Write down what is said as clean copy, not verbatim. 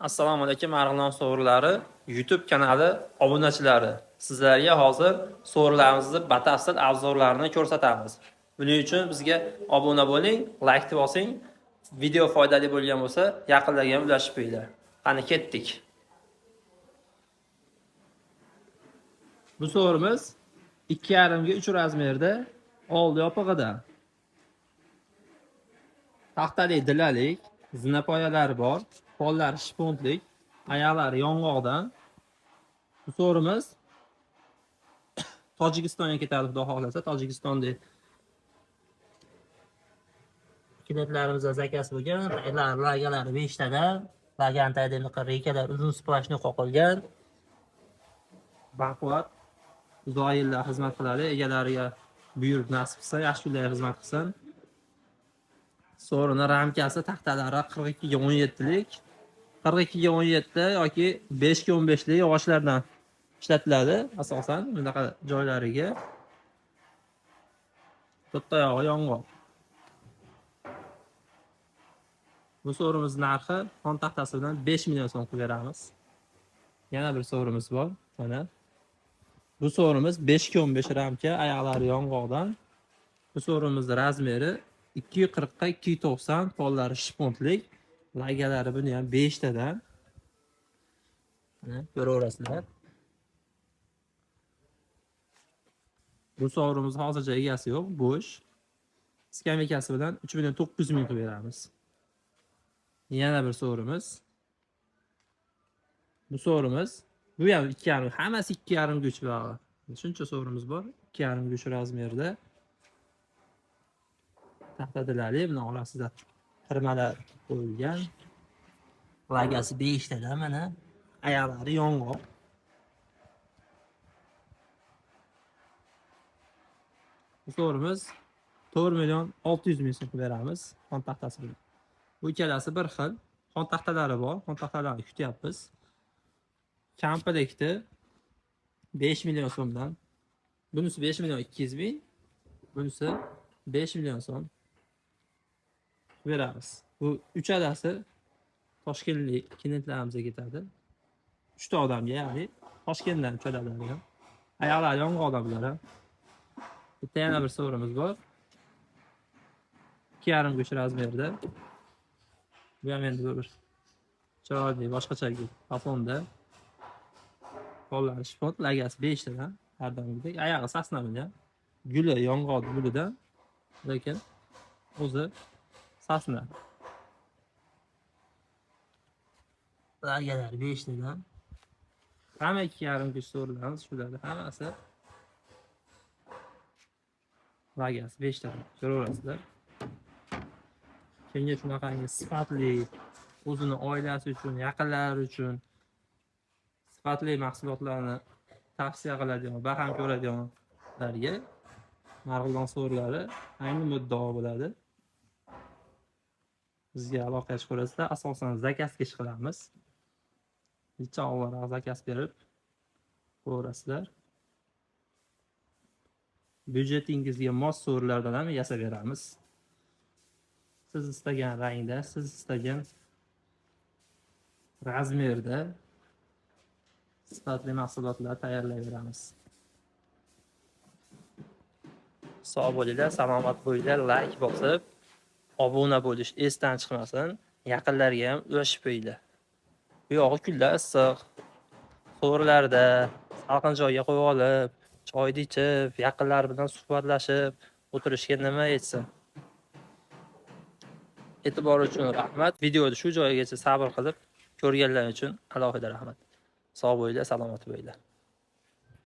Assalomu alaykum Marg'ilon so'rilari YouTube kanali obunachilari. Sizlarga hozir so'rilarimizni batafsil обзор larini ko'rsatamiz. Buning uchun bizga obuna bo'ling, like bosing. Video foydali bo'lgan bo'lsa, yaqinlarga ham ulashib qo'yinglar. Qani ketdik. Bu so'rimiz 2,5 ga 3 razmerda oldi yopig'idan. Taxtali dilalik, zinapoyalari bor, pollari shpontlik, oyoqlari yong'oqdan. Bu so'rimiz Tojikistonga ketadi, xudo xohlasa, Tojikistonda Klientlarimizda zakaz bo'lgan, taylar lagalari 5 tadan, lagan tagida bunaqa reykalar uzun splashni qoqilgan. Baquvvat uzoq yillar xizmat qiladi, egalariga buyurib nasib qilsa, yaxshi kunlarga xizmat qilsin. So'rini ramkasi taxtalari 42 ga 17 lik, 42 ga 17 yoki 5 ga 15 lik yog'ochlardan ishlatiladi asosan bunaqa joylariga. To'rtta oyog'i yong'oq. Bu so'rimiz narxi xon taxtasi bilan 5 million so'm qilib beramiz. Yana bir so'rimiz bor, mana. Bu so'rimiz 5 ga 15 ramka, oyoqlari yong'oqdan. Bu so'rimiz razmeri 240 ga 290, pollari shpontlik, lagalari buni ham 5 tadan. Mana ko'raverasizlar. Bu so'rimiz hozircha egasi yo'q, bo'sh. Skamekasi bilan 3 million 900 ming qilib beramiz. Yana bir so'rimiz. Bu so'rimiz bu ham 2,5, hammasi 2,5 guch bog'i. Shuncha so'rimiz bor, 2,5 guch razmerda. Taxta dilali, buni orasida xirmalar qo'yilgan. Lagasi 5 tadan mana, Oyoqlari yong'oq. Bu so'rimiz 4 million 600 ming so'm qilib beramiz xon taxtasi bilan. Bu ikkalasi bir xil. Xon taxtalari bor, xon taxtalarini kutyapmiz. Komplekti 5 million so'mdan. Bunisi 5 million 200 ming, bunisi 5 million so'm beramiz. Bu uchalasi Toshkentlik klientlarimizga ketadi. 3 ta odamga, ya'ni Toshkentdan uchalalari ham. Oyoqlari yong'oq bular ham. Bitta yana bir so'rimiz bor. 2,5 guch razmerda. Bu ham endi bir chiroyli boshqacha fasonda. Qo'llari shpont, lagasi 5 tadan, har doimgidek. Oyog'i sasna buni ham. Guli yong'oq gulidan, lekin o'zi sasna. Lagalari 5 tadan. Hamma 2,5 guch so'rilarimiz shularni hammasi lagasi 5 tadan. Ko'raverasizlar. Kimga shunaqangi sifatli, o'zini oilasi uchun, yaqinlari uchun sifatli mahsulotlarni tavsiya qiladigan, baham ko'radiganlarga Marg'ilon so'rilari ayni muddao bo'ladi. Bizga aloqaga chiqaverasizlar. Asosan zakazga ish qilamiz. Necha avvalroq zakaz berib ko'rasizlar. Byudjetingizga mos so'rilardan ham yasab beramiz. Siz istagan rangda, siz istagan razmerda sifatli mahsulotlar tayyorlab beramiz. Sog' bo'linglar, salomat bo'linglar, like bosib, obuna bo'lish esdan chiqmasin, yaqinlarga ham ulashib qo'yinglar. Bu yog'i kunlar issiq. So'rilarda salqin joyga qo'yib olib, choyni ichib, yaqinlar bilan suhbatlashib o'tirishga nima yetsin. E'tibor uchun rahmat. Videoni shu joygacha sabr qilib ko'rganlar uchun alohida rahmat. Sog' bo'linglar, salomat bo'linglar.